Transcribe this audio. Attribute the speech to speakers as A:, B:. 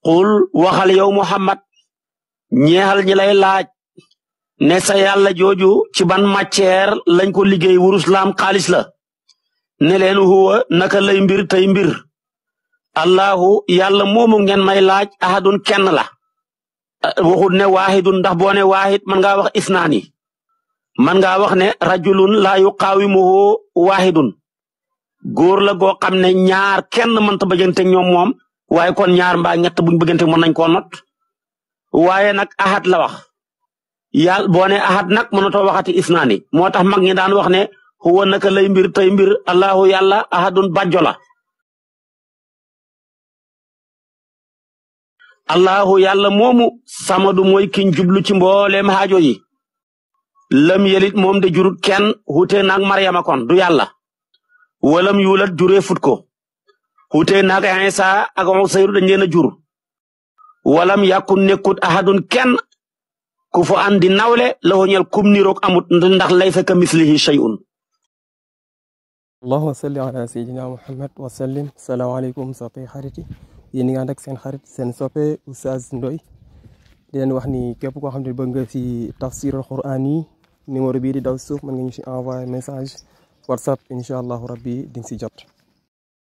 A: qul waxal yow Muhammad ñeexal ñi lay laaj ne sa yàlla jooju ci ban matière lañ ko liggéey wurus laam xaalis la ne leen huwa naka lay mbir tey mbir allahu yàlla moomu ngeen may laaj ahadun kenn la waxut ne waahidun ndax boo ne waahid man ngaa wax isnaani man ngaa wax ne rajulun laa yuqaawimuhu waahidun góor la goo xam ne ñaar kenn mënta bëggante ñoom moom waaye kon ñaar mbaa ñett buñ bëggante mën nañ koo not waaye nag ahad la wax yàlla boo ne ahad nag mënatoo waxati isnaani moo tax mag ñi daan wax ne huwa naka lay mbir tey mbir allahu yàlla ahadun bàjjo la allahu yàlla moomu samadu mooy kiñ jublu ci mbooleem xaajo yi lam yelit moom de jurut kenn xutee naag Maryama kon du yàlla walam yuulat juree fut ko xutee naag Isa ak Usayru dañ leen a jur walam yàkkun nekkut ahadun kenn ku fa andi nawle la ñel kum niroog amut ndax laysa ka mislihi shay'un
B: allahumma salli ala sayyidina muhammad wa sallim salaamaaleykum soppe xarit yi yéen ñi nga ànd ak seen xarit seen soppe Oustaz Ndoye di leen wax ni képp koo xam ne bëgg nga ci tafsir alquran yi numéro bii di daw suuf mën nga ñu ci envoyer message WhatsApp incha allahu rabbi di nga ci jot